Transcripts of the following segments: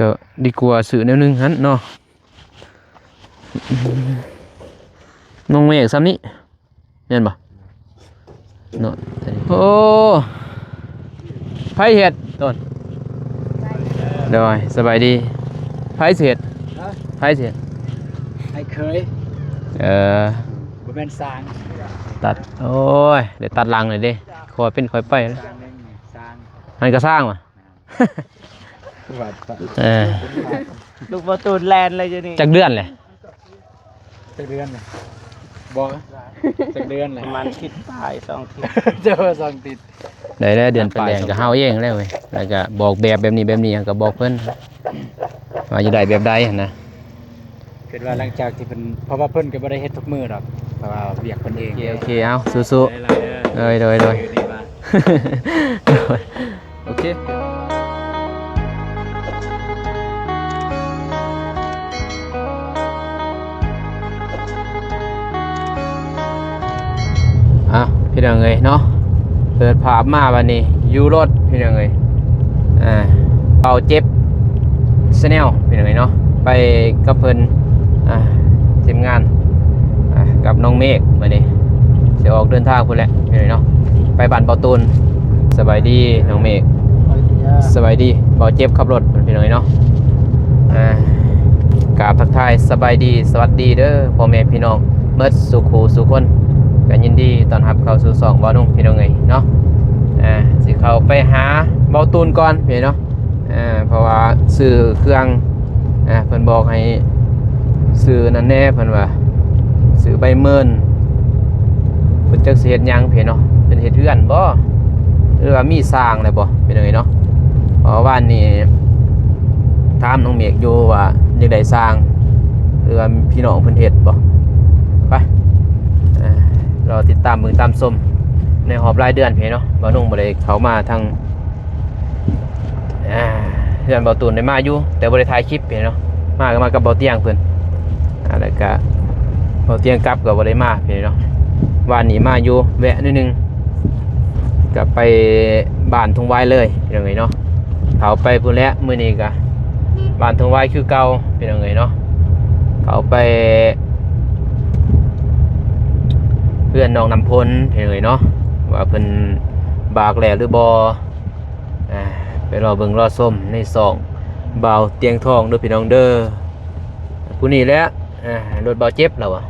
ກໍດີກວ່າຊື້ແນວໜຶ່ງຫັ້ນເນາະ. ນ້ອງເມກສ່ຳນີ້ແມ່ນບໍ່ເນາະ? ໂອ້ ໃຜເຮັດຕົ້ນ? ໂດຍ ສະບາຍດີ. ໃຜຊິເຮັດ? ຮະ? ໃຜຊິເຮັດ? ອ້າຍເຂີຍ. ເອີ ບໍ່ແມ່ນຊ່າງ ຕັດ. ໂອ້ຍ ໄດ້ຕັດຫຼັງເລີຍເດ້ ຄ່ອຍເປັນຄ່ອຍໄປ. ຊ່າງແມ່ນຊ່າງ ຫັ້ນກໍຊ່າງຫວາ? ເອີ ລູກບໍ່ຕູນແລ່ນເລີຍຢູ່ນີ້. ຈັກເດືອນແຫຼະ? ຈັກເດືອນແຫຼະ? ບໍ່ ຈັກເດືອນແຫຼະ? ປະມານທິດປາຍ ສອງທິດ. ເຈົ້າວ່າສອງທິດ. ໄດ້ແລ້ວ ເດືອນປາຍ ເປັນແດງກໍເຮົາເອງແລ້ວເວີຍ. ແລ້ວກໍບອກແບບ ແບບນີ້ແບບນີ້ ກໍບອກເພິ່ນວ່າຢາກໄດ້ແບບໃດຫັ້ນນະ. ຄິດວ່າຫຼັງຈາກທີ່ເພິ່ນ ເພາະວ່າເພິ່ນກໍບໍ່ໄດ້ເຮັດທຸກມື້ດອກ ເພາະວ່າວຽກເພິ່ນເອງ. ໂອເຄ ໂອເຄ ເອົາ ສູ້ໆ. ເອີ ໂດຍ ໂດຍ ໂດຍ ໂດຍ ໂອເຄ. ອ່ະ ພີ່ນ້ອງເອີຍເນາະ ເປີດພາບມາບັດນີ້ຢູ່ລົດພີ່ນ້ອງເອີຍ. ອ່າ ເບົາເຈັບ Channel ພີ່ນ້ອງເອີຍເນາະ ໄປກັບເພິ່ນ ອ່າ ທີມງານ ອ່າ ກັບນ້ອງເມກ ມື້ນີ້ຊິອອກເດີນທາງພຸ້ນແຫຼະພີ່ນ້ອງເອີຍເນາະ ໄປບ້ານເບົາຕູນ. ສະບາຍດີນ້ອງເມກ. ສະບາຍດີ ເບົາເຈັບຂັບລົດພີ່ນ້ອງເອີຍເນາະ. ອ່າ ກາບທັກທາຍສະບາຍດີ ສະຫວັດດີເດີພໍ່ແມ່ພີ່ນ້ອງໝົດສູ່ຄູ່ສູ່ຄົນ ກໍຍິນດີຕ້ອນຮັບເຂົ້າສູ່ຊ່ອງບ່າວນຸ່ງພີ່ນ້ອງເອີຍເນາະ. ອ່າ ຊິເຂົ້າໄປຫາເບົາຕູນກ່ອນພີ່ນ້ອງເນາະ. ອ່າ ເພາະວ່າຊື້ເຄື່ອງ ອ່າ ເພິ່ນບອກໃຫ້ຊື້ນັ້ນແດ່ ເພິ່ນວ່າຊື້ໃບເມີນ. ເພິ່ນຈັກຊິເຮັດຫຍັງເພເນາະ ເພິ່ນເຮັດເຮືອນບໍ່ ຫຼືວ່າມີຊ່າງແລ້ວບໍ່ພີ່ນ້ອງເອີຍເນາະ. ເພາະວ່າວານນີ້ຖາມນ້ອງເມກຢູ່ວ່າຢາກໄດ້ຊ່າງ ຫຼືວ່າພີ່ນ້ອງເພິ່ນເຮັດບໍ່. ໄປ ອ່າ ລໍຕິດຕາມເບິ່ງຕາມຊົມໃນຮອບຫຼາຍເດືອນເພເນາະ ບ່າວນຸ່ງບໍ່ໄດ້ເຂົ້າມາທາງ ອ່າ ເຮືອນເບົາຕູນໄດ້ມາຢູ່ ແຕ່ບໍ່ໄດ້ຖ່າຍຄລິບເນາະ. ມາກໍມາກັບເບົາຕຽງເພິ່ນ ອ່າ ແລ້ວກະເບົາຕຽງກັບກໍບໍ່ໄດ້ມາເນາະ. ວານນີ້ມາຢູ່ແວະໜ້ອຍໜຶ່ງ ກໍໄປບ້ານທົ່ງຫວາຍເລີຍພີ່ນ້ອງເອີຍເນາະ. ເຂົ້າໄປພຸ້ນແຫຼະ ມື້ນີ້ກະບ້ານທົ່ງຫວາຍຄືເກົ່າພີ່ນ້ອງເອີຍເນາະ. ເຂົ້າໄປເຮືອນນ້ອງນ້ຳຝົນພີ່ນ້ອງເອີຍເນາະ ວ່າເພິ່ນບາກແລ້ວຫຼືບໍ່. ອ່າ ໄປລໍເບິ່ງລໍຊົມໃນຊ່ອງບ່າວຕຽງທອງເດີພີ່ນ້ອງເດີ. ຜູ້ນີ້ແຫຼະ ອ່າ ລົດບ່າວເຈັບລາວອະ.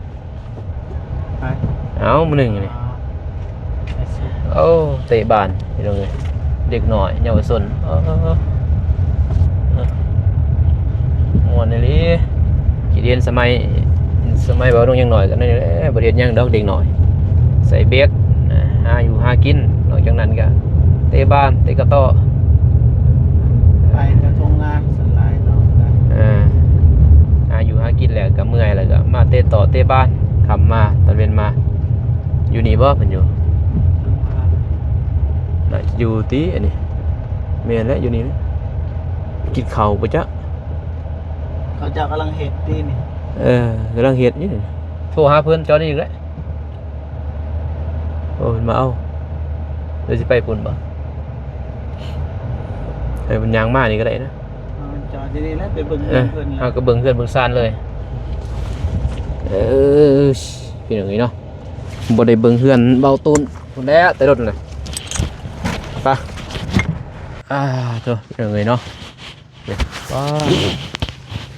ໄປ ເອົາ ມື້ໜຶ່ງນີ້ ອໍ ໂອ້ ເຕະບານພີ່ນ້ອງເອີຍ ເດັກນ້ອຍເຍົາວະຊົນ. ເອີ ມ່ວນອີ່ຫຼີ. ຄິດເຫັນສະໄໝ ສະໄໝເວົ້ານ້ອງຍັງນ້ອຍກໍນັ້ນແຫຼະ ບໍ່ໄດ້ເຮັດຫຍັງດອກເດັກນ້ອຍ ໃສ່ເບັດ ຫາຢູ່ຫາກິນ. ນອກຈາກນັ້ນກໍເຕະບານ ເຕະກະຕໍ້ ໄປແຖວທົ່ງນາສ່ວນຫຼາຍເນາະ. ເອີ ຫາຢູ່ຫາກິນແລ້ວກໍເມື່ອຍ ແລ້ວກໍມາເຕະຕໍ້ເຕະບານ ຄ່ຳມາຕອນເວັນມາ. ຢູ່ນີ້ບໍ່ເພິ່ນຢູ່? ຢູ່ຕິອັນນີ້ ແມ່ນແຫຼະ ຢູ່ນີ້ແຫຼະ. ກິນເຂົ້າບໍ່ຈັກ ເຂົາເຈົ້າກຳລັງເຮັດຕິນີ້. ເອີ ກຳລັງເຮັດຢູ່ນີ້. ໂທຫາເພິ່ນເຈົ້ານີ້ອີກແຫຼະ. ໂອ້ ເພິ່ນມາເອົາ ເດີຊິໄປພຸ້ນບໍ່? ໃຫ້ເພິ່ນຍ່າງມານີ້ກໍໄດ້ນະ. ເອີ ເຮົາກໍເບິ່ງເຮືອນເບິ່ງຊານເລີຍ. ເອີ ພີ່ນ້ອງເອີຍເນາະ ບໍ່ໄດ້ເບິ່ງເຮືອນເບົາຕູນພຸ້ນແຫຼະ ແຕ່ດົນແລ້ວ. ໄປ ອ່າ ໂທ ພີ່ນ້ອງເອີຍເນາະ.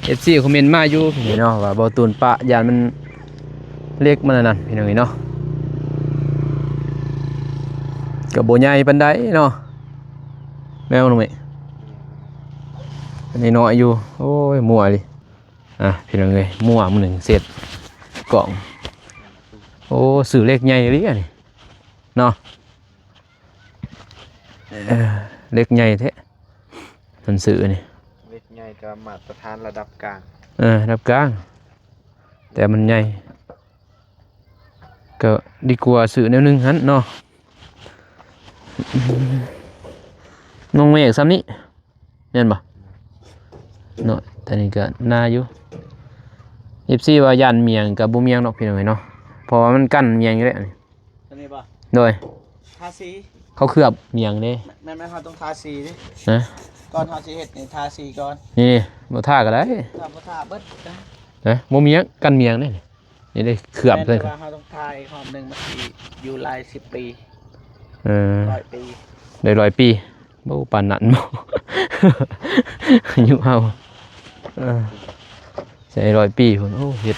ເອັຟຊີຄອມເມັນມາຢູ່ພີ່ນ້ອງເນາະ ວ່າເບົາຕູນປະ ຢ້ານມັນເຫຼັກມັນອັນນັ້ນພີ່ນ້ອງເອີຍເນາະ. ກໍບໍ່ໃຫຍ່ປານໃດເນາະ ແມ່ນບໍ່ນ້ອງເມກ? ນ້ອຍຢູ່. ໂອ້ຍ ມົວອີ່ຫຼີ. ອ່ະ ພີ່ນ້ອງເອີຍ ມົວມື້ໜຶ່ງເສັດກ້ອງ. ໂອ້ ຊື້ເຫຼັກໃຫຍ່ອີ່ຫຼີອັນນີ້ເນາະ. ເອີ ເຫຼັກໃຫຍ່ແທ້ ເພິ່ນຊື້ນີ້. ເຫຼັກໃຫຍ່ແຕ່ວ່າມາດຕະຖານລະດັບກາງ. ເອີ ລະດັບກາງ ແຕ່ມັນໃຫຍ່ ກໍດີກວ່າຊື້ແນວໜຶ່ງຫັ້ນເນາະ. ນ້ອງເມກສ່ຳນີ້ ແມ່ນບໍ່ເນາະ? ຕອນນີ້ກໍໜາຢູ່. ເອັຟຊີວ່າຢ້ານໝຽງ ກໍບໍ່ໝຽງດອກພີ່ນ້ອງເອີຍເນາະ ເພາະວ່າມັນກັນໝຽງຢູ່ແລ້ວນີ້. ອັນນີ້ບໍ່? ໂດຍ ທາສີ ເຂົາເຄືອບໝຽງເດ້. ແມ່ນໆ ເຮົາຕ້ອງທາສີເດ້. ຮະ? ກ່ອນເຮົາຊິເຮັດນີ້ ທາສີກ່ອນ. ນີ້ ບໍ່ທາກໍໄດ້ ຖ້າບໍ່ທາເບິດນະ. ເອີ ບໍ່ມີຫຍັງ ກັນເມຍງເດ້ນີ້. ນີ້ໄດ້ເຄື່ອບ ແມ່ນ ເລີຍ ແຕ່ວ່າເຮົາຕ້ອງທາອີກຮອບໜຶ່ງ ມັນຊິຢູ່ຫຼາຍສິບປີ. ເອີ ຮ້ອຍປີ ໄດ້ຮ້ອຍປີ. ບໍ່ປານນັ້ນບໍ່ ອາຍຸເຮົາ. ເອີ ໃສ່ຮ້ອຍປີພຸ້ນ. ໂອ້ ເຮັດ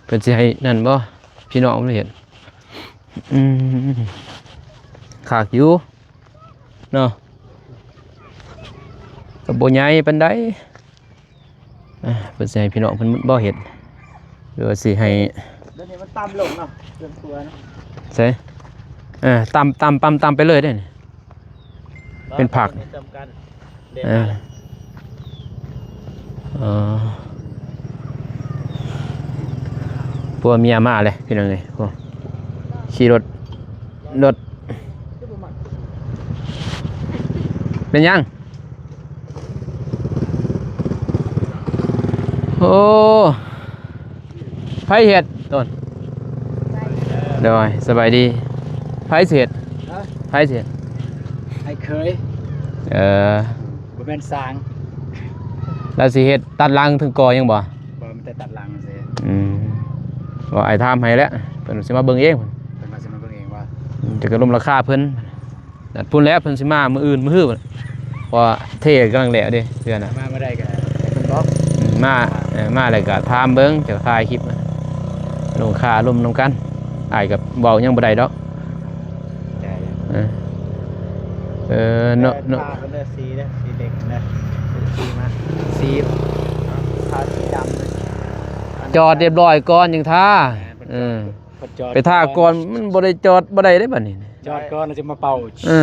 ເພິ່ນຊິໃຫ້ນັ້ນບໍ່ ພີ່ນ້ອງເພິ່ນເຮັດ? ອືມ ຄັກຢູ່ເນາະ ກໍບໍ່ໃຫຍ່ປານໃດ. ອ່າ ເພິ່ນຊິໃຫ້ພີ່ນ້ອງເພິ່ນບໍ່ເຮັດ ຫຼືວ່າຊິໃຫ້? ດຽວນີ້ມັນຕ່ຳລົງເນາະ ເຄື່ອງຄົວເນາະ. ໃສ່ ເອີ ຕ່ຳ ຕ່ຳ ຕ່ຳ ຕ່ຳໄປເລີຍເດ້ນີ້ ເປັນຜັກ ເອີ ເອີ ຜົວເມຍມາເລີຍພີ່ນ້ອງເອີຍ. ໂອ້ ຂີ່ລົດ ລົດ ເປັນຫຍັງ? ໂອ້ ໃຜເຮັດຕົ້ນ? ໂດຍ ສະບາຍດີ. ໃຜຊິເຮັດ? ຮະ? ໃຜຊິເຮັດ? ອ້າຍເຂີຍ. ເອີ ບໍ່ແມ່ນຊ່າງ. ລາວຊິເຮັດຕັດຫຼັງເຖິງກໍ່ຍັງບໍ່? ບໍ່ ມີແຕ່ຕັດຫຼັງຊື່. ອືມ ວ່າອ້າຍຖາມໃຫ້ແຫຼະ ເພິ່ນຊິມາເບິ່ງເອງ ເພິ່ນວ່າຊິມາເບິ່ງເອງວ່າ ອືມ ຈະກະລົມລາຄາເພິ່ນ. ນັ້ນພຸ້ນແຫຼະ ເພິ່ນຊິມາມື້ອື່ນມື້ຮື ເພາະວ່າເທກຳລັງແລ້ວເດ້ເທື່ອນະ. ມາມື້ໃດກໍໄດ້ ເພິ່ນບອກ. ອືມ ມາ ເອີ ມາແລ້ວກໍຖາມເບິ່ງ ເຈົ້າຖ່າຍຄລິບ ລົງຄ່າລົມນຳກັນ. ອ້າຍກໍເວົ້າຫຍັງບໍ່ໄດ້ດອກ. ເອີ ເອີ ເນາະ ເນາະ ທາເພິ່ນເດີ ສີເດີ ສີເຫຼັກເດີ ສີມາ ສີ ທາສີດຳເດີ. ຈອດຮຽບຮ້ອຍກ່ອນຈຶ່ງທາ. ແມ່ນ ເພິ່ນ ເອີ ຈອດ ເພິ່ນຈອດ ໄປທາກ່ອນ ມັນບໍ່ໄດ້ ຈອດບໍ່ໄດ້ເດ້ບັດນີ້. ຈອດກ່ອນແລ້ວຈຶ່ງມາເປົ່າ. ເອີ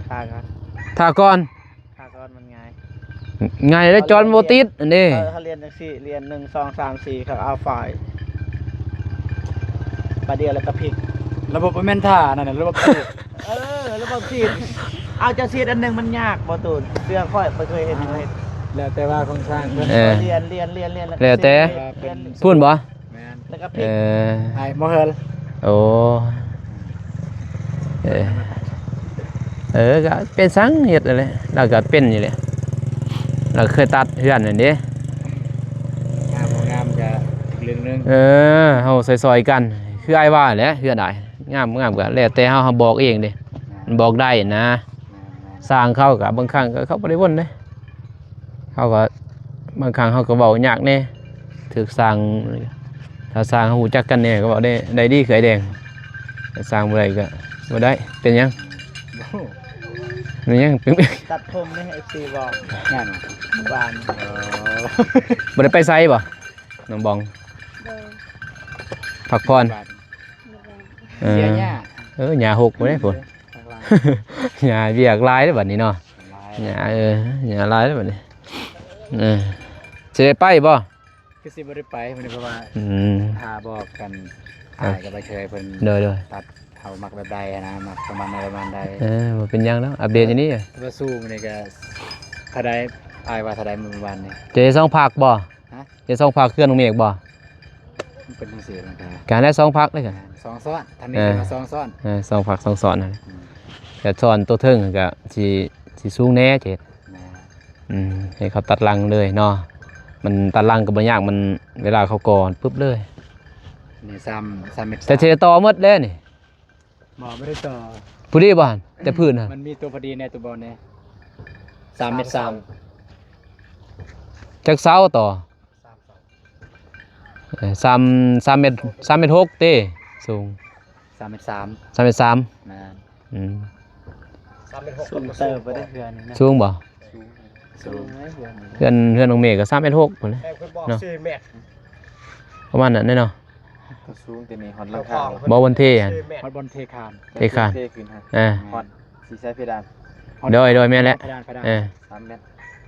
ທາກ່ອນ ທາກ່ອນ ທາກ່ອນມັນງ່າຍ ງ່າຍແລ້ວ ຈອດມັນບໍ່ຕິດອັນນີ້. ເຮົາ ເຮົາລຽນຈັ່ງຊີ້ ລຽນ ໜຶ່ງ ສອງ ສາມ ສີ່ ເຂົາເອົາຝ້າຍ ບາດດຽວແລ້ວກໍພິກ. ລະບົບບໍ່ແມ່ນທ່າອັນນັ້ນນະ ລະບົບສີດ. ເອີ ລະບົບສີດ. ເອົາ ເຈົ້າສີດອັນໜຶ່ງມັນຍາກບໍ່ຕູນ? ເຊື່ອຂ້ອຍ ຂ້ອຍເຄີຍເຮັດ ເຮັດ. ແລ້ວແຕ່ວ່າຂອງຊ່າງເພິ່ນ. ເອີ ລຽນ ລຽນ ລຽນ ລຽນ ແລ້ວແຕ່ ສີດ ລຽນ ພຸ້ນບໍ່? ແມ່ນ ແລ້ວກໍພິກ. ເອີ ອ້າຍບໍ່ເຮີລ. ໂອ້ ເອີ ເອີ ກໍເປັນຊ່າງເຮັດນັ້ນແຫຼະ ລາວກໍເປັນຢູ່ແຫຼະ ລາວເຄີຍຕັດເຮືອນນັ້ນເດ້. ງາມບໍ່ງາມກໍອີກເລື່ອງໜຶ່ງ. ເອີ ເຮົາຊ່ອຍໆກັນ ຄືອ້າຍວ່າແຫຼະ ເຮືອນອ້າຍ ງາມບໍ່ງາມກໍແລ້ວແຕ່ເຮົາ ເຮົາບອກເອງເດ້. ແມ່ນ ມັນບອກໄດ້ນະ. ແມ່ນໆ ຊ່າງເຂົາກໍບາງຄັ້ງກໍເຂົາບໍ່ໄດ້ວົນເດ້. ເຮົາກໍ ບາງຄັ້ງເຮົາກໍເວົ້າຍາກແດ່ ຖືກຊ່າງ ຖ້າຊ່າງເຮົາຮູ້ຈັກກັນແດ່ກໍເວົ້າໄດ້ ໄດ້ດີຄືອ້າຍແດງ. ແຕ່ຊ່າງບໍ່ໄດ້ກໍບໍ່ໄດ້. ເປັນຫຍັງ? ແມ່ນຫຍັງ? ຕັດຜົມໃຫ້ເອັຟຊີບອກ. ງານຫວານ. ເອີ ບໍ່ໄດ້ໄປໃສບໍ່ ນ້ອງບອງ? ໂດຍ ພັກຜ່ອນ. ເອີ ເສຍຫຍ້າ. ເອີ ຫຍ້າຫົກບໍ່ໄດ້ພຸ້ນ. ຫຍ້າວຽກຫຼາຍເດ້ບັດນີ້ເນາະ. ຫຍ້າ ເອີ ຫຍ້າຫຼາຍເດ້ບັດນີ້. ເອີ ຊິໄດ້ໄປບໍ່? ຄືຊິບໍ່ໄດ້ໄປມື້ນີ້ ເພາະວ່າ ອືມ ຖ້າບອກກັນ ເອີ ອ້າຍກັບອ້າຍເຄີຍເພິ່ນ. ໂດຍໆ ຕັດເຂົາມັກແບບໃດຫັ້ນນະ ມັກປະມານໃດປະມານໃດ. ເອີ ບໍ່ເປັນຫຍັງດອກ ອັບເດດຢູ່ນີ້. ວ່າສູ້ມື້ນີ້ກໍເທົ່າໃດ ອ້າຍວ່າເທົ່າໃດມື້ວານນີ້? ຈະໄດ້ສອງພັກບໍ່? ຮະ? ເຮັດສອງພັກເຮືອນນ້ອງເມກບໍ່? ມັນເປັນຈັ່ງຊີ້ມັນກໍ ການລະສອງພັກເດ້ ສອງຊ້ອນ ທາງນີ້ ເອີ ເປັນວ່າສອງຊ້ອນ. ເອີ ສອງພັກສອງຊ້ອນນັ້ນ. ອືມ ແຕ່ຊ້ອນໂຕເທິງກໍຊິ ຊິສູງແດ່ເຈັດ. ແມ່ນ. ອືມ ໃຫ້ເຂົາຕັດຫຼັງເລີຍເນາະ ມັນຕັດຫຼັງກໍບໍ່ຍາກ ມັນເວລາເຂົາກໍ່ປຶບເລີຍ. ນີ້ສາມ ສາມແມັດ. ແຕ່ຊິໄດ້ຕໍ່ໝົດແລ້ວນີ້. ບໍ່ ບໍ່ໄດ້ຕໍ່. ພໍດີບໍ່ຫັ້ນ? ແຕ່ພື້ນຫັ້ນ ມັນມີຕົວພໍດີແດ່ ຕົວບໍ່ແດ່. ສາມແມັດສາມ. ຈັກເສົາຕໍ່? ເອີ ສາມ ສາມແມັດ ສາມແມັດຫົກເຕ ສູງ. ສາມແມັດສາມ. ສາມແມັດສາມ. ແມ່ນ. ອືມ ສາມແມັດຫົກ ສູງເຕີບໄປເດ້ເຮືອນນີ້ນະ. ສູງບໍ່? ສູງ ສູງເລີຍເຮືອນນີ້. ເຮືອນ ເຮືອນນ້ອງເມກກໍສາມແມັດຫົກພຸ້ນແຫຼະ ແຕ່ເພິ່ນບອກ ເນາະ ສີ່ແມັດ ປະມານນັ້ນເນາະ. ກໍສູງແຕ່ນີ້ຮອດຫຼັງຄາ. ບໍ່ ບ່ອນເທຫັ້ນ ຮອດບ່ອນເທຄານ. ເທຄານ ເທຂຶ້ນຫັ້ນ. ເອີ ຮອດ ຊິໃສ່ເພດານ. ໂດຍ ໂດຍ ແມ່ນແຫຼະ. ເພດານ ເພດານ. ເອີ ສາມແມັດ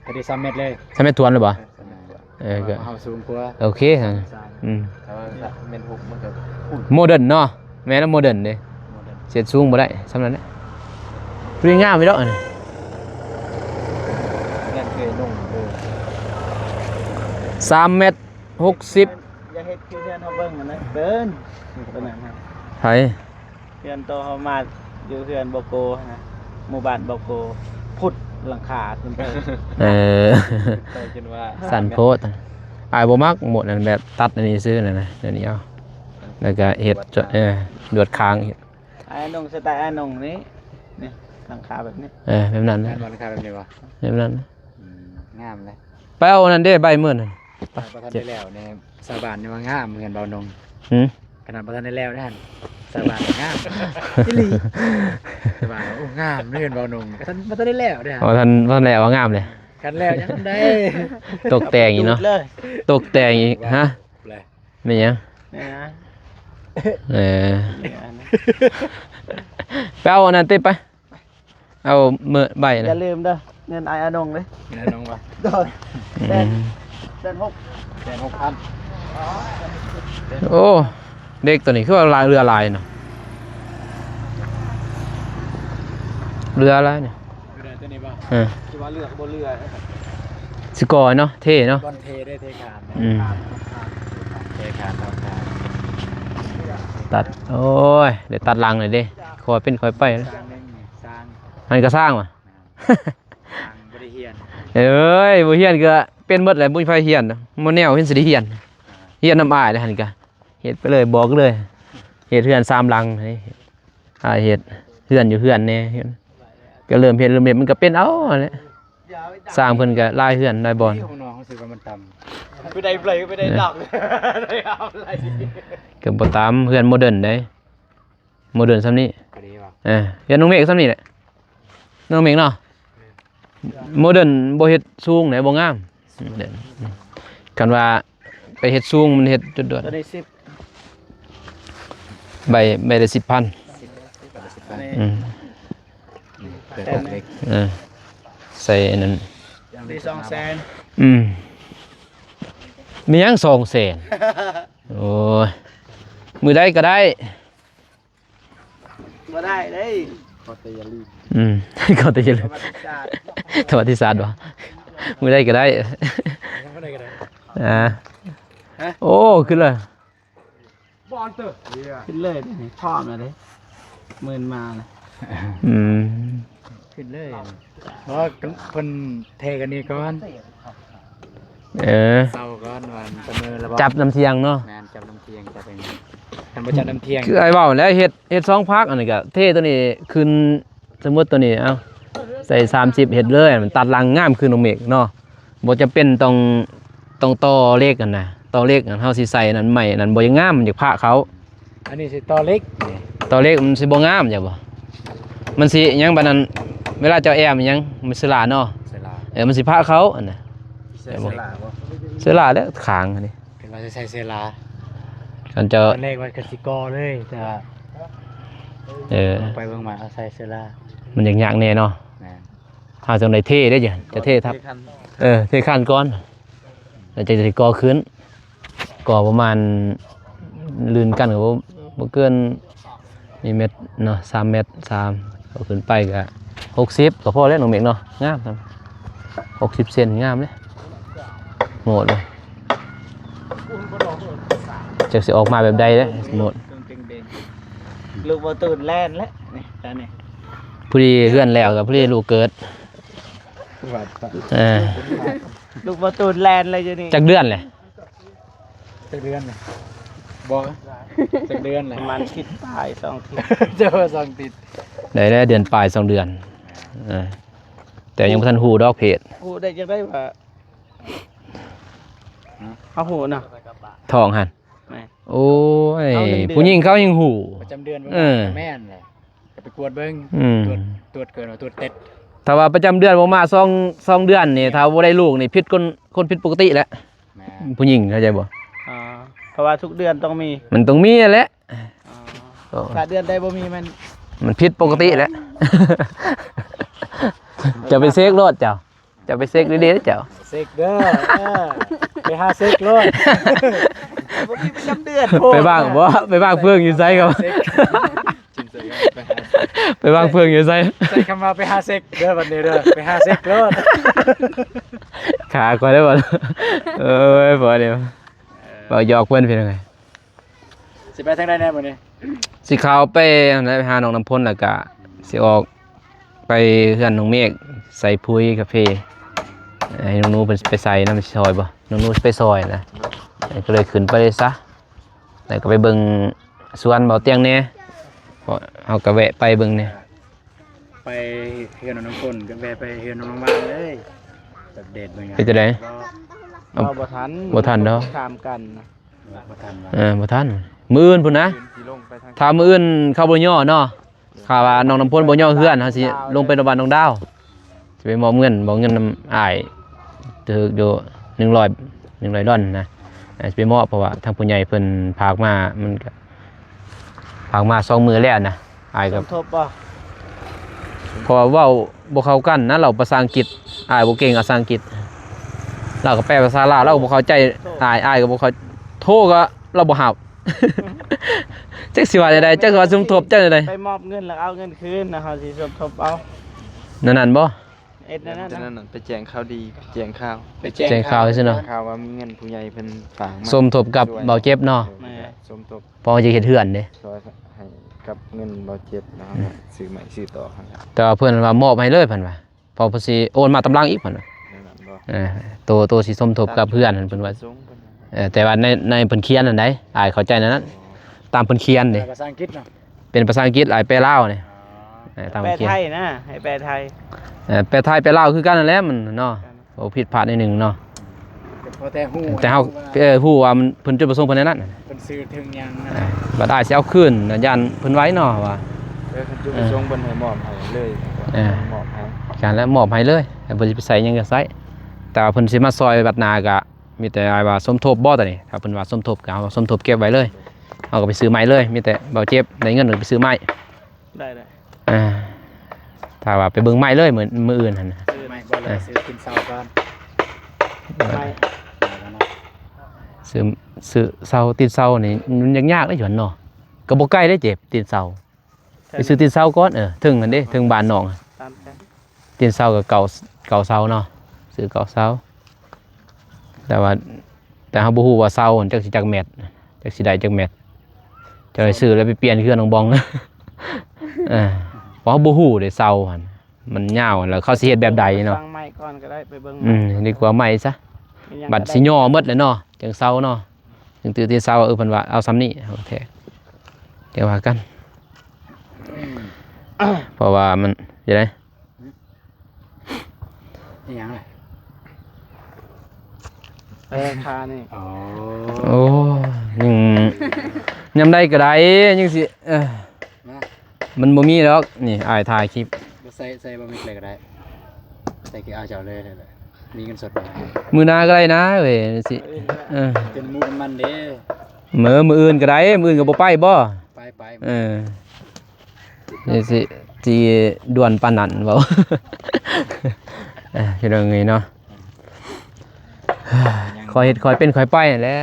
ພໍດີສາມແມັດເລີຍ. ສາມແມັດຖ້ວນຫຼືບໍ່? ເອີ ສາມແມັດຖ້ວນ. ເອີ ກໍເຮົາສູງກວ່າ. ໂອເຄ. ຖ້າ ອືມ ຖ້າວ່າແມ່ນຫົກມັນກໍ ໂມເດີນເນາະ. ແມ່ນ ໂມເດີນເດ້. ໂມເດີນ ເຮັດສູງບໍ່ໄດ້ ສ່ຳນັ້ນແຫຼະ. ຜູ້ນີ້ງາມຢູ່ດອກອັນນີ້. ແມ່ນເຄີຍນຸ່ງ. ເອີ ສາມແມັດຫົກສິບ. ຢ່າເຮັດຄືເຮືອນເຮົາເບິ່ງຫັ້ນນະ ເກີນ ຕົວນັ້ນນະ. ໃຜ? ເຮືອນໂຕເຮົາມາຢູ່ເຮືອນບໍ່ໂກຫັ້ນນະ. ໝູ່ບ້ານບໍ່ໂກ ພຸດຫຼັງຄາຂຶ້ນໄປ ເອີ ໄປຈົນວ່າ ສັ້ນໂພດ. ອ້າຍບໍ່ມັກໝົດນັ້ນ ແບບຕັດອັນນີ້ຊື່ນັ້ນນະ ດຽວນີ້ເອົາ ແລ້ວກະເຮັດ ເອີ ລວດຄາງເຮັດ. ອ້າຍອານົງ ສະໄຕອ້າຍອານົງນີ້ ນີ້ ຫຼັງຄາແບບນີ້ ເອີ ແບບນັ້ນ ແມ່ນບໍ່? ຫຼັງຄາແບບນີ້ບໍ່? ແບບນັ້ນ ອືມ ງາມເລີຍ. ໄປເອົານັ້ນເດ້ ໃບເມີນນັ້ນ ບໍ່ທັນໄດ້ແລ້ວນີ້ ຊາວບ້ານຍັງວ່າງາມເຮືອນເບົານົງ. ຫືມ? ຂະໜາດບໍ່ທັນໄດ້ແລ້ວເດ້ຫັ້ນ ຊາວບ້ານວ່າງາມ ອີ່ຫຼີ. ຊາວບ້ານວ່າ ໂອ້ ງາມເຮືອນເບົານົງ ກະທັນ ບໍ່ທັນໄດ້ແລ້ວເດ້ ບໍ່ທັນ ບໍ່ທັນແລ້ວວ່າງາມເລີຍ. ຄັນແລ້ວຍັງໄດ້ ຕົກແຕ່ງອີກເນາະ ຕົກແຕ່ງອີກ. ຮະ? ແມ່ນຫຍັງ? ແມ່ນຫຍັງ? ເອີ ແມ່ນຫຍັງ? ໄປເອົາອັນນັ້ນຕິ ໄປ ເອົາເມີ ໃບ ຢ່າລືມເດີ ເງິນອ້າຍອານົງເດ້. ເງິນອານົງບໍ່? ໂດຍ ອືມ ແສນ ແສນຫົກ ແສນຫົກພັນ. ໂອ້ ເດັກໂຕນີ້ຄືວ່າຫຼາຍ ເຫຼືອຫຼາຍເນາະ ເຫຼືອຫຼາຍນີ້. ເອີ ຊິວ່າເຫຼືອກະບໍ່ເຫຼືອ ຊິກໍ່ເນາະ ເທເນາະ ບ່ອນເທເດ້ ເທຄານ. ອືມ ເທຄານ ເທຄານ ຕັດ ໂອ້ຍ ໄດ້ຕັດຫຼັງເລີຍເດ້ ຄ່ອຍເປັນຄ່ອຍໄປ. ສ້າງເດ້ ນີ້ສ້າງ ອັນນີ້ກະສ້າງຫວາ? ແມ່ນ ຊ່າງບໍ່ໄດ້ຮຽນ. ເອີຍ ບໍ່ຮຽນກະເປັນເບິດແຫຼະ ບໍ່ມີໃຜຮຽນ ບໍ່ແນວເຫັນຊິໄດ້ຮຽນ. ຮຽນນຳອ້າຍແຫຼະຫັ້ນກະ ເຮັດໄປເລີຍ ບອກເລີຍ ເຮັດເຮືອນສາມຫຼັງ ອ້າຍເຮັດ ເຮືອນຢູ່ເຮືອນແດ່ ກະເລີ່ມເຮັດ ເລີ່ມເຮັດ ມັນກະເປັນເອົາຫັ້ນແຫຼະ. ຊ່າງເພິ່ນກະຫຼາຍເຮືອນຫຼາຍບ່ອນ ເຮົາຊິວ່າມັນຕ່ຳ ໄປໄດ້ໄປ ໄປໄດ້ດອກ ໄດ້ເອົາໄດ້ ກະບໍ່ຕ່ຳ ເຮືອນໂມເດີນເດ້. ໂມເດີນຊ່ຳນີ້ ກະດີວ່າ ເອີ ເຮືອນນ້ອງເມກຊ່ຳນີ້ແຫຼະ ນ້ອງເມກເນາະ. ໂມເດີນບໍ່ເຮັດສູງເດ້ ບໍ່ງາມ. ຄັນວ່າໄປເຮັດສູງ ມັນເຮັດຈຸດດ່ວນ ໂຕນີ້ສິບ ໃບ ໃບລະສິບພັນ. ສິບ ໃບລະສິບພັນ ອືມ ເອີ ໃສ່ອັນນັ້ນ ອັນນີ້ສອງແສນ. ອືມ ມີຫຍັງສອງແສນ? ໂອ້ຍ ມື້ໃດກະໄດ້. ບໍ່ໄດ້ເດ້ ຂໍແຕ່ຢ່າລືມ. ອືມ ຂໍແຕ່ຢ່າລືມ ປະຫວັດຕິສາດ ປະຫວັດຕິສາດບໍ່? ມື້ໃດກະໄດ້ ມື້ໃດກະໄດ້. ອ່າ ຮະ? ໂອ້ ຂຶ້ນເລີຍ ຂຶ້ນເລີຍເດ້ ພ້ອມແລ້ວເດ້ ໝື່ນມານະ. ອືມ ຂຶ້ນເລີຍ ເພາະວ່າເພິ່ນເທກັນນີ້ກ່ອນ. ເອີ ເຊົາກ່ອນວ່າມັນສະເໝີແລ້ວບໍ່ ຈັບນຳທ່ຽງເນາະ. ແມ່ນ ຈັບນຳທ່ຽງ ຈັບເອງ ຄັນບໍ່ຈັບນຳທ່ຽງ ຄືອ້າຍເວົ້າແຫຼະ ເຮັດ ເຮັດສອງພາກ ອັນນີ້ກະເທໂຕນີ້ຂຶ້ນ ສົມມຸດໂຕນີ້ ເອົາ ໃສ່ສາມສິບ ເຮັດເລີຍ ມັນຕັດຫຼັງງາມຄືນ້ອງເມກເນາະ. ບໍ່ຈຳເປັນຕ້ອງ ຕ້ອງຕໍ່ເຫຼັກຫັ້ນນະ ຕໍ່ເຫຼັກຫັ້ນ ເຮົາຊິໃສ່ອັນນັ້ນ ໄມ້ອັນນັ້ນບໍ່ຢາກງາມ ມັນຢາກພະເຂົ້າ. ອັນນີ້ຊິຕໍ່ເຫຼັກ ຕໍ່ເຫຼັກມັນຊິບໍ່ງາມ ຈັກບໍ່? ມັນຊິຫຍັງບາດນັ້ນ ເວລາເຈົ້າແອ້ມຫຍັງ ມັນເຊື້ອລາເນາະ ເຊື້ອລາ ເອີ ມັນຊິພະເຂົ້າຫັ້ນນະ. ໃສ່ເຊື້ອລາບໍ່? ເຊື້ອລາແຫຼະ ຄາງອັນນີ້ ເພິ່ນວ່າຊິໃສ່ເຊື້ອລາ ຄັນເຈົ້າ ຕອນແລກວ່າກະຊິກໍ່ເລີຍ ແຕ່ວ່າ ເອີ ເບິ່ງໄປເບິ່ງມາເອົາໃສ່ເຊື້ອລາ ມັນຍາກໆແດ່ເນາະ. ແມ່ນ ເຮົາຈັ່ງໄດ້ເທເດ້ ຈະເທທັບ ເອີ ເທຄານກ່ອນ ແລ້ວຈັ່ງຊິກໍ່ຂຶ້ນ ກໍ່ປະມານ ລື່ນກັນກະບໍ່ ບໍ່ເກີນນີ້ແມັດເນາະ ສາມແມັດສາມ ເອົາຂຶ້ນໄປກະຫົກສິບກະພໍແລ້ວນ້ອງເມກເນາະ. ງາມ ຫົກສິບເຊັນ ງາມເດ້ ໂໝດເລີຍ. ຈັກຊິອອກມາແບບໃດເດ້ ໂໝດ. ລູກບໍ່ຕູນແລ່ນແລ້ວນີ້ ຕອນນີ້ ພໍດີເຮືອນແລ້ວກະພໍດີລູກເກີດ. ເອີ ລູກບໍ່ຕູນແລ່ນເລີຍຢູ່ນີ້. ຈັກເດືອນແຫຼະ? ຈັກເດືອນແຫຼະ? ບໍ່ ຈັກເດືອນແຫຼະ? ປະມານທິດປາຍ ສອງທິດ ເຈົ້າວ່າສອງທິດ ໄດ້ແລ້ວ ເດືອນປາຍ ສອງເດືອນ. ເອີ ແຕ່ຍັງບໍ່ທັນຮູ້ດອກເພດ. ຮູ້ໄດ້ຈັ່ງໃດວ່າ ເຮົາຮູ້ນະ ທ້ອງຫັ້ນ. ແມ່ນ ໂອ້ຍ ຜູ້ຍິງເຂົາຍັງຮູ້ ປະຈຳເດືອນບໍ່ ເອີ ແມ່ນແຫຼະ ກະໄປກວດເບິ່ງ. ອືມ ຕວດ ຕວດເກີນວ່າຕວດເຕັດ. ຖ້າວ່າປະຈຳເດືອນບໍ່ມາ ສອງ ສອງເດືອນນີ້ ຖ້າບໍ່ໄດ້ລູກນີ້ ຜິດຄົນ ຄົນຜິດປົກກະຕິແຫຼະ. ແມ່ນ ຜູ້ຍິງ ເຂົ້າໃຈບໍ່? ອໍ ເພາະວ່າທຸກເດືອນຕ້ອງມີ ມັນຕ້ອງມີຫັ້ນແຫຼະ. ອໍ ຖ້າເດືອນໃດບໍ່ມີ ມັນ ມັນຜິດປົກກະຕິແຫຼະ. ເຈົ້າໄປເຊັກໂລດເຈົ້າ. ເຈົ້າໄປເຊັກດີໆເຈົ້າ ເຊັກເດີ ເອີ ໄປຫາເຊັກໂລດ. ບໍ່ມີປະຈຳເດືອນ ໄປວາງ ບໍ່ ໄປວາງເພິ່ງຢູ່ໃສເຂົາ ໄປວາງເພິ່ງຢູ່ໃສ? ໃຊ້ຄຳວ່າໄປຫາເຊັກເດີ ບັດນີ້ເດີ ໄປຫາເຊັກໂລດ. ຂາຂ້ອຍໄດ້ບໍ່? ເອີຍ ພໍດຽວ ເວົ້າຫຍອກເພິ່ນ ພີ່ນ້ອງເອີຍ. ຊິໄປທາງໃດແດ່ມື້ນີ້? ຊິເຂົ້າໄປຫັ້ນແຫຼະ ໄປຫານ້ອງນ້ຳພົນ ແລ້ວກະຊິອອກ ໄປເຮືອນນ້ອງເມກ ໃສ່ປຸ໋ຍກາເຟ ໃຫ້ນ້ອງໜູເພິ່ນໄປໃສ່ນຳ ຊິຊ່ອຍບໍ່? ນ້ອງໜູຊິໄປຊ່ອຍນະ ກໍເລີຍຂຶ້ນໄປເລີຍຊະ ແລ້ວກໍໄປເບິ່ງສວນເບົາຕຽງແດ່ ເພາະເຮົາກໍແວະໄປເບິ່ງແດ່. ໄປເຮືອນນ້ອງນ້ຳຝົນກໍແວ່ໄປເຮືອນນ້ອງນ້ຳຫວານເລີຍ ອັບເດດເບິ່ງ ເປັນຈັ່ງໃດ? ເວົ້າບໍ່ທັນ ບໍ່ທັນດອກ ຂ້າມກັນ ບໍ່ທັນວ່າ ເອີ ບໍ່ທັນ ມື້ອື່ນພຸ້ນນະ ຄືນຊິລົງໄປທາງ ຖ້າມື້ອື່ນເຂົາບໍ່ຍໍ້ເນາະ ຖ້າວ່ານ້ອງນ້ຳຝົນບໍ່ຍໍ້ເຮືອນ ເຮົາຊິລົງໄປນຳບ້ານນ້ອງດາວ ຊິໄປມອບເງິນ ມອບເງິນນຳອ້າຍ ຖືກຢູ່ໜຶ່ງຮ້ອຍ ໜຶ່ງຮ້ອຍດອນນະ ຊິໄປມອບ ເພາະວ່າທາງຜູ້ໃຫຍ່ເພິ່ນຝາກມາ ມັນກໍ ພັກມາສອງມື້ແລ້ວນະ ອ້າຍກໍສົມທົບບໍ່? ເພາະວ່າເວົ້າບໍ່ເຂົ້າກັນນະ ລາວພາສາອັງກິດ ອ້າຍບໍ່ເກັ່ງພາສາອັງກິດ ລາວກໍແປພາສາລາວ ລາວກໍບໍ່ເຂົ້າໃຈອ້າຍ ອ້າຍກໍບໍ່ເຂົ້າ ໂທກໍລາວບໍ່ຮັບ ຈັກຊິວ່າແນວໃດ ຈັກຊິວ່າສົມທົບ ຈັກແນວໃດ ໄປມອບເງິນແລ້ວເອົາເງິນຄືນນະ ເຮົາຊິສົມທົບເອົາ ແນວນັ້ນບໍ່? ເຮັດແນວນັ້ນ ຈາກນັ້ນໄປແຈ້ງຂ່າວດີ ແຈ້ງຂ່າວ ໄປແຈ້ງ ແຈ້ງຂ່າວ ຂ່າວຊື່ເນາະ ແຈ້ງຂ່າວວ່າມີເງິນຜູ້ໃຫຍ່ເພິ່ນຝາກມາ ສົມທົບກັບເບົາເຈັບເນາະ ແມ່ນ ສົມທົບ ເພາະວ່າຢາກເຮັດເຮືອນເດ້ ຊ່ອຍໃຫ້ກັບເງິນເບົາເຈັບເນາະ ອືມ ຊື້ໃໝ່ຊື້ຕໍ່ ແຕ່ວ່າເພິ່ນວ່າມອບໃຫ້ເລີຍ ເພິ່ນວ່າ ເພາະເພິ່ນຊິໂອນມາຕາມຫຼັງອີກ ເພິ່ນວ່າ ແມ່ນບໍ່? ເອີ ໂຕ ໂຕຊິສົມທົບກັບເຮືອນຫັ້ນ ເພິ່ນວ່າ ເອີ ແຕ່ວ່າໃນ ໃນເພິ່ນຂຽນຫັ້ນໃດ ອ້າຍເຂົ້າໃຈແນວນັ້ນ ອໍ ຕາມເພິ່ນຂຽນເດ້ ເປັນພາສາອັງກິດເນາະ ເປັນພາສາອັງກິດ ອ້າຍແປລາວນີ້ ອໍ ເອີ ຕາມເພິ່ນຂຽນ ແປໄທນະ ໃຫ້ແປໄທ ເອີ ແປໄທແປລາວຄືກັນນັ້ນແຫຼະ ມັນເນາະ ໂອ້ ຜິດພາດໜ້ອຍໜຶ່ງເນາະ ແຕ່ເຮົາ ເອີ ຮູ້ວ່າມັນ ເພິ່ນຈຸດປະສົງເພິ່ນແນວນັ້ນ ເພິ່ນສື່ເຖິງຫຍັງ ເອີ ບັດອ້າຍຊິເອົາຄືນ ຢ້ານເພິ່ນໄຫວເນາະວ່າ ເອີ ເພິ່ນຈຸດປະສົງເພິ່ນໃຫ້ມອບໃຫ້ເລີຍ ເອີ ມອບໃຫ້ ການແລ້ວມອບໃຫ້ເລີຍ ໃຫ້ເພິ່ນຊິໄປໃສ່ຫຍັງກໍໃສ່ ແຕ່ວ່າເພິ່ນຊິມາຊ່ອຍບັດໜ້າກໍ ມີແຕ່ອ້າຍວ່າສົມທົບບໍ່ຕອນນີ້ ຖ້າເພິ່ນວ່າສົມທົບກໍເອົາສົມທົບເກັບໄວ້ເລີຍ ເຮົາກໍໄປຊື້ໃໝ່ເລີຍ ມີແຕ່ເບົາເຈັບໄດ້ເງິນກໍໄປຊື້ໃໝ່ ໄດ້ ໄດ້ ອ່າ ຖ້າວ່າໄປເບິ່ງໃໝ່ເລີຍ ມື້ ມື້ອື່ນຫັ້ນນະ ຊື້ໃໝ່ບໍ່ ເອີ ຊື້ຕີນເສົາກ່ອນ ໃໝ່ ຊື້ ຊື້ເສົາ ຕີນເສົານີ້ມັນຍາກໆເດ້ຢູ່ຫັ້ນເນາະ ກໍບໍ່ໄກເດ້ເຈັບ ຕີນເສົາ ໄປຊື້ຕີນເສົາກ່ອນ ເອີ ເທິງຫັ້ນເດ້ ເທິງບ້ານນ້ອງ ຕາມກັນ ຕີນເສົາກໍເກົ້າ ເກົ້າເສົາເນາະ ຊື້ເກົ້າເສົາ ແຕ່ວ່າ ແຕ່ເຮົາບໍ່ຮູ້ວ່າເສົາຫັ້ນຈັກຊິຈັກແມັດ ຈັກຊິໄດ້ຈັກແມັດ ເຈົ້າໄດ້ຊື້ແລ້ວໄປປ່ຽນເຮືອນນ້ອງບອງ ເອີ ເພາະເຮົາບໍ່ຮູ້ເດ້ເສົາຫັ້ນ ມັນຍາວ ແລ້ວເຂົາຊິເຮັດແບບໃດເນາະ ສ້າງໃໝ່ກ່ອນກໍໄດ້ ໄປເບິ່ງ ອືມ ດີກວ່າໃໝ່ຊະ ບັດຊິຍໍໝົດແຫຼະເນາະ ຈັ່ງເສົາເນາະ ຈຶ່ງຕື່ນຕີນເສົາ ເອີ ເພິ່ນວ່າເອົາສ່ຳນີ້ ໂອເຄ ຈັ່ງວ່າກັນ ເພາະວ່າມັນ ຈັ່ງໃດ ອີຫຍັງລະ ແປຄານີ້ ອໍ ໂອ້ ຍັງ ຍາມໃດກໍໄດ້ ຍັງຊິ ເອີ ມາ ມັນບໍ່ມີດອກ ນີ້ ອ້າຍຖ່າຍຄລິບ ບໍ່ໃສ່ ໃສ່ບໍ່ມີເລີຍກໍໄດ້ ໃສ່ຄືອ້າຍເຈົ້າເລີຍ ນີ້ແຫຼະ ມີເງິນສົດບໍ່ ມື້ໜ້າກໍໄດ້ນະເວີຍ ຊິ ເອີ ເອີ ເປັນໝູ່ເປັນມັນເດ້ ມື້ ມື້ອື່ນກໍໄດ້ ມື້ອື່ນກໍບໍ່ໄປບໍ່? ໄປ ໄປ ເອີ ນີ້ຊິ ຊິດ່ວນປານນັ້ນເວົ້າ ເອີ ພີ່ນ້ອງເອີຍເນາະ ຄ່ອຍເຮັດຄ່ອຍເປັນຄ່ອຍໄປຫັ້ນແຫຼະ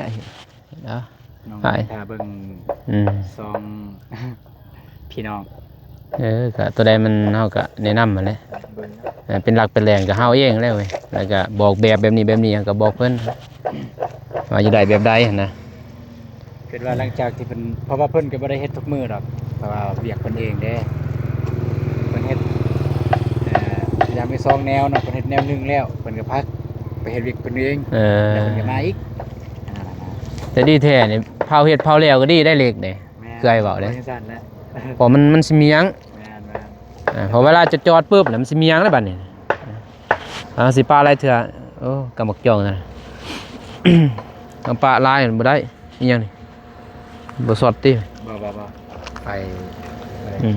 ເນາະ ນ້ອງ ໄປ ຖ້າເບິ່ງ ອືມ ຊ່ອງ ພີ່ນ້ອງ ເອີ ກໍຕົວໃດມັນ ເຮົາກໍແນະນຳຫັ້ນແຫຼະ ເບິ່ງເນາະ ເອີ ເປັນຫຼັກເປັນແຫຼ່ງກໍເຮົາເອງແຫຼະເວີຍ ແລ້ວກໍບອກແບບ ແບບນີ້ແບບນີ້ ເຮົາກໍບອກເພິ່ນ ວ່າຢາກໄດ້ແບບໃດຫັ້ນນະ ຄິດວ່າຫຼັງຈາກທີ່ເພິ່ນ ເພາະວ່າເພິ່ນກໍບໍ່ໄດ້ເຮັດທຸກມື້ດອກ ເພາະວ່າວຽກເພິ່ນເອງເດ້ ເພິ່ນເຮັດ ເອີ ຢ່າງມີສອງແນວເນາະ ເພິ່ນເຮັດແນວໜຶ່ງແລ້ວ ເພິ່ນກໍພັກໄປເຮັດວຽກເພິ່ນເອງ ເອີ ແລ້ວເພິ່ນກໍມາອີກ ອ່າ ແຕ່ດີແທ້ນີ້ ເຜົາເຮັດເຜົາແລ້ວກໍດີໄດ້ເຫຼັກເດ້ ແມ່ນ ເອື້ອຍເວົ້າເດ້ ເພາະມັນ ມັນຊິມີຫຍັງ ແມ່ນໆ ເອີ ເພາະເວລາຈະຈອດປຶບແລ້ວ ມັນຊິມີຫຍັງລະບັດນີ້ ເຮົາຊິປະຫຼາຍເທື່ອ ໂອ້ ກຳໝາກຈອງນັ້ນ ເຮົາປະຫຼາຍມັນບໍ່ໄດ້ ອີຫຍັງນີ້ ບໍ່ຊັອດຕິ ບໍ່ ບໍ່ ບໍ່ ໄປ ອືມ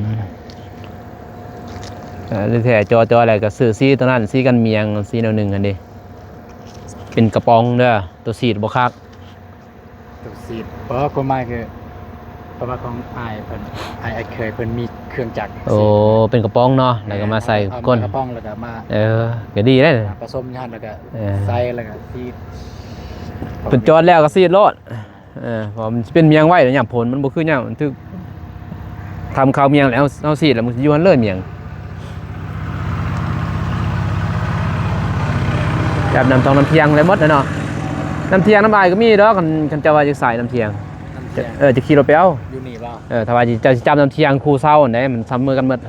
ເອີ ແທ້ ຈໍໆ ແລ້ວກໍຊື້ສີຕົວນັ້ນ ສີກັນໝຽງ ສີແນວໜຶ່ງຫັ້ນເດ້ ເປັນກະປ໋ອງເດີ ໂຕສີດບໍ່ຄັກ ໂຕສີດ ບໍ່ ຄວາມໝາຍຄື ເພາະວ່າຂອງອ້າຍເພິ່ນ ອ້າຍ ອ້າຍເຂີຍເພິ່ນມີເຄື່ອງຈັກ ໂອ້ ສີດ ເປັນກະປ໋ອງເນາະ ແລ້ວກໍມາໃສ່ ເອົາ ກົ້ນ ເອົາກະປ໋ອງ ແລ້ວກໍມາ ເອີ ກໍດີເດ້ ມາປະສົມຢູ່ຫັ້ນ ແລ້ວກໍ ເອີ ໃສ່ ແລ້ວກໍສີດ ເພິ່ນຈອດແລ້ວກໍສີດໂລດ ເອີ ເພາະມັນຊິເປັນໝຽງໄວ ຍາມຝົນມັນບໍ່ຄືຍາມມັນຖືກ ທຳເຂົ້າໝຽງແລ້ວ ເຮົາ ເຮົາສີດແລ້ວມັນຊິຢູ່ຫັ້ນເລີຍໝຽງ ແບບນ້ຳທອງນ້ຳທຽງໄດ້ໝົດແຫຼະເນາະ ນ້ຳທຽງນ້ຳອາຍກໍມີດອກ ຄັນ ຄັນເຈົ້າວ່າຈະສາຍນ້ຳທຽງ ນ້ຳທຽງ ເອີ ຈະຂີ່ລົດໄປເອົາ ຢູ່ນີ້ບໍ່? ເອີ ຖ້າວ່າເຈົ້າຊິຈັບນ້ຳທຽງຄູ່ເຊົາຫັ້ນເດ້ ມັນສ່ຳມືກັນໝົດ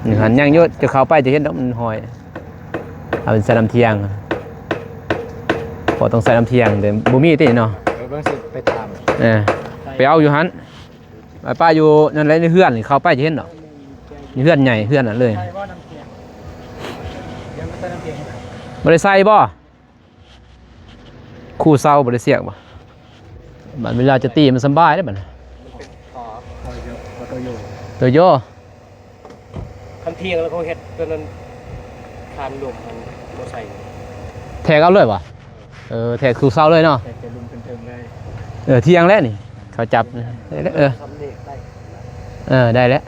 ຢູ່ຫັ້ນຍັງຢູ່ ຈະເຂົ້າໄປຈະເຫັນດອກ ມັນຫ້ອຍ ເອົາໃສ່ນ້ຳທ່ຽງ ເພາະຕ້ອງໃສ່ນ້ຳທ່ຽງ ແຕ່ບໍ່ມີຕິເນາະ. ເອີ ເບິ່ງຊິໄປຖາມ ເອີ ໄປເອົາຢູ່ຫັ້ນ ໄປປ້າຢູ່ນັ້ນແຫຼະ ໃນເຮືອນນີ້ ເຂົ້າໄປຈະເຫັນດອກ ຢູ່ເຮືອນໃຫຍ່ ເຮືອນນັ້ນເລີຍ. ໃສ່ບໍ່ນ້ຳທ່ຽງ? ດຽວມາໃສ່ນ້ຳທ່ຽງໃຫ້. ບໍ່ໄດ້ໃສ່ບໍ່? ຄູເຊົາບໍ່ໄດ້ສຽກບໍ່? ບັດເວລາຈະຕີມັນສຳບາຍເດ້ບັດນີ້. ມັນເປັນທໍ່ ໂຕໂຢ ໂຕໂຢ ໂຕໂຢ. ຄັນທ່ຽງແລ້ວເຂົາເຮັດຕົວນັ້ນ ຄານລົມມັນບໍ່ໃສ່ ແທກເອົາເລີຍບໍ່? ເອີ ແທກຄູ່ເສົາເລີຍເນາະ ແທກແຕ່ລຸ່ມເທິງເລີຍ. ເອີ ທ່ຽງແລ້ວນີ້ ເຂົາຈັບ ເອີ ເອີ ໄດ້ແລ້ວ.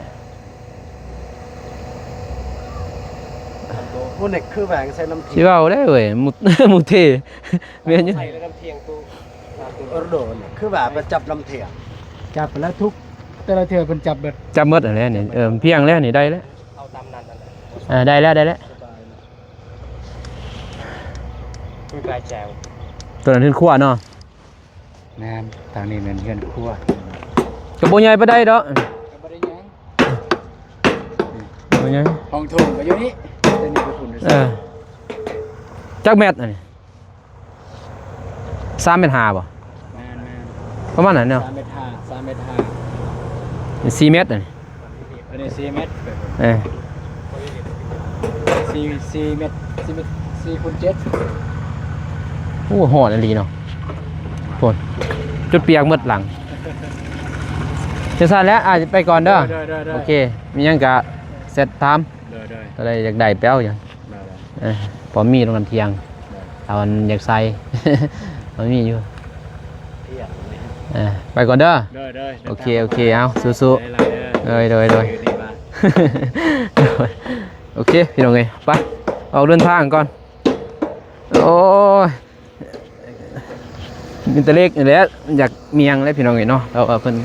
ໂອ້ ນີ້ຄືວ່າໃສ່ນ້ຳ ຊິເວົ້າໄດ້ເວີຍ ໝູ່ເທ ແມ່ນຢູ່ ໃສ່ແລ້ວນ້ຳທ່ຽງຕູ້ ໂອໂດ ຄືວ່າໄປຈັບນ້ຳທ່ຽງ ຈັບໄປແລ້ວທຸກ ແຕ່ລະເທື່ອເພິ່ນຈັບເບິດ ຈັບໝົດຫັ້ນແຫຼະນີ້. ເອີ ທ່ຽງແລ້ວນີ້ ໄດ້ແລ້ວ ເອົາຕາມນັ້ນຫັ້ນແຫຼະ. ເອີ ໄດ້ແລ້ວ ໄດ້ແລ້ວ ສະບາຍເນາະ ຄືກາຍແຈວ ຕົວນັ້ນເຮືອນຄົວເນາະ. ແມ່ນ ທາງນີ້ແມ່ນເຮືອນຄົວ ກໍບໍ່ໃຫຍ່ປານໃດດອກ ກໍບໍ່ໄດ້ຫຍັງ ບໍ່ໃຫຍ່ ຫ້ອງໂຖງກໍຢູ່ນີ້ ຕົວນີ້ກໍພຸ້ນ. ເອີ ຈັກແມັດອັນນີ້? ສາມແມັດຫ້າບໍ່? ແມ່ນໆ ປະມານນັ້ນເນາະ ສາມແມັດຫ້າ ສາມແມັດຫ້າ ສີ່ແມັດອັນນີ້ ອັນນີ້ສີ່ແມັດ ເອີ ສີ່ ສີ່ແມັດ ສີ່ແມັດ ສີ່ຄູນເຈັດ. ໂອ້ ຮ້ອນອີ່ຫຼີເນາະ ໂພດ ຈົນປຽກໝົດຫຼັງ. ຈັ່ງຊັ້ນແຫຼະ ອ້າຍໄປກ່ອນເດີ ໂດຍໆໆໆ ໂອເຄ ມີຫຍັງກະແຊັດຖາມ ໂດຍໆ ໂຕໃດຢາກໄດ້ໄປເອົາຢູ່. ເອີ ພໍມີລົງນ້ຳທ່ຽງ ເອົາອັນຢາກໃສ່ ມັນມີຢູ່ ເອີ ໄປກ່ອນເດີ ໂອເຄ ໂອເຄ ເອົາ ສູ້ໆ ໂດຍ ໂດຍ ໂດຍ ໂອເຄ ພີ່ນ້ອງເອີຍ ໄປ ອອກເດີນທາງກ່ອນ. ໂອ້ຍ ມີແຕ່ເລັກນີ້ແຫຼະ ຢາກມຽງແຫຼະພີ່ນ້ອງເອີຍເນາະ ແຕ່ວ່າເພິ່ນ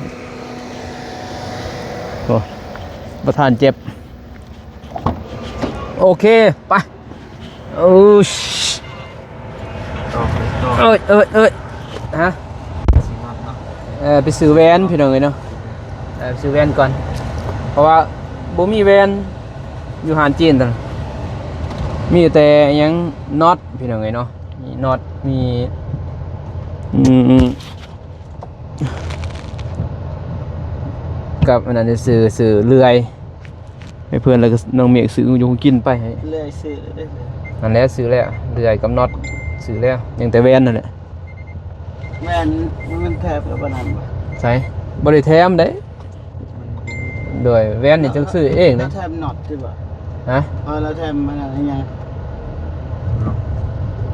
ໂອ້ ປະທານເຈັບ ໂອເຄ ໄປ ໂອ້ຍ ເອີຍ ເອີຍ ເອີຍ ຮະ ເອີ ໄປຊື້ແວ່ນພີ່ນ້ອງເອີຍເນາະ ເອີ ໄປຊື້ແວ່ນກ່ອນ ເພາະວ່າບໍ່ມີແວ່ນ ຢູ່ຮ້ານຈີນນັ້ນ ມີແຕ່ຫຍັງ ນັອດ ພີ່ນ້ອງເອີຍເນາະ ມີນັອດ ມີ ອືມ ກັບອັນນັ້ນ ຊື້ ຊື້ເລື່ອຍໃຫ້ເພິ່ນ ແລ້ວກໍນ້ອງເມກຊື້ຢູ່ຂອງກິນໄປໃຫ້ ເລື່ອຍຊື້ແລ້ວເດ້ ນັ້ນແຫຼະ ຊື້ແລ້ວ ເລື່ອຍກັບນັອດ ຊື້ແລ້ວ ຍັງແຕ່ແວ່ນນັ້ນແຫຼະ. ແວ່ນມັນແຖມກັບອັນນັ້ນບໍ່? ໃສ? ບໍ່ໄດ້ແຖມເດ້. ໂດຍ ແວ່ນນີ້ເຈົ້າຊື້ເອງເດ້. ແລ້ວແຖມນັອດຕິບໍ່? ຮະ? ເອີ ແລ້ວແຖມອັນນັ້ນອີຫຍັງ?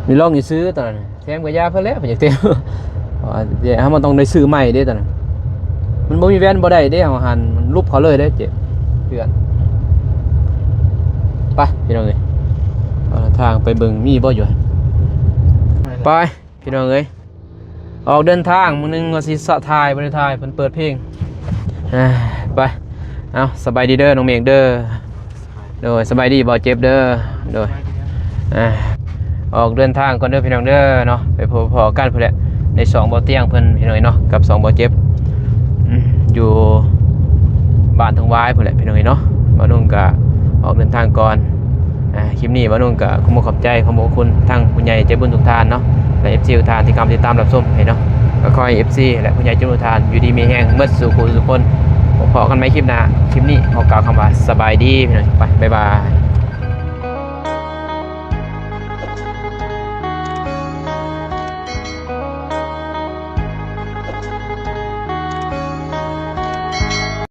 ມີລອງຊິຊື້ຕອນນັ້ນ ແຖມກະຢາເພິ່ນແຫຼະ ເພິ່ນຢາກແຖມ. ເພາະວ່າເຮົາມັນຕ້ອງໄດ້ຊື້ໃໝ່ເດ້ຕອນນັ້ນ. ມັນບໍ່ມີແວ່ນບໍ່ໄດ້ເດ້ ເຮົາຫັ້ນ ມັນຫຼຸບເຂົ້າເລີຍເດ້ ເຈັບເພື່ອນ. ໄປ ພີ່ນ້ອງເອີຍ ເອົາທາງໄປເບິ່ງມີບໍ່ຢູ່ ໄປ. ພີ່ນ້ອງເອີຍ ອອກເດີນທາງ ມື້ໜຶ່ງວ່າຊິສະຖ່າຍ ບໍ່ໄດ້ຖ່າຍ ເພິ່ນເປີດເພງ. ເອີ ໄປ ເອົາ ສະບາຍດີເດີ ນ້ອງເມກເດີ. ໂດຍ ສະບາຍດີ ບໍ່ເຈັບເດີ. ໂດຍ ເອີ ອອກເດີນທາງກ່ອນເດີ ພີ່ນ້ອງເດີເນາະ. ໄປພົບພໍ້ກັນພຸ້ນແຫຼະ ໃນຊ່ອງບໍ່ຕຽງເພິ່ນ ພີ່ນ້ອງເອີຍເນາະ ກັບຊ່ອງບໍ່ເຈັບ ອືມ ຢູ່ບ້ານທາງວາຍພຸ້ນແຫຼະ ພີ່ນ້ອງເອີຍເນາະ. ບ່າວນຸ່ງກະອອກເດີນທາງກ່ອນ. ອ່າ ຄລິບນີ້ບ່າວນຸ່ງກະຂໍຂອບໃຈ ຂອບຄຸນທາງຜູ້ໃຫຍ່ໃຈບຸນທຸກທ່ານເນາະ ແລະ ເອັຟຊີ ທຸກທ່ານທີ່ເຂົ້າມາຕິດຕາມຮັບຊົມໃຫ້ເນາະ. ກໍຂໍໃຫ້ ເອັຟຊີ ແລະ ຜູ້ໃຫຍ່ໃຈບຸນທຸກທ່ານ ຢູ່ດີມີແຮງໝົດສູ່ຜູ້ສູ່ຄົນ. ພໍ້ກັນໃໝ່ຄລິບໜ້າ. ຄລິບນີ້ຂໍກ່າວຄຳວ່າ ສະບາຍດີ ພີ່ນ້ອງ. ໄປ ບາຍບາຍ.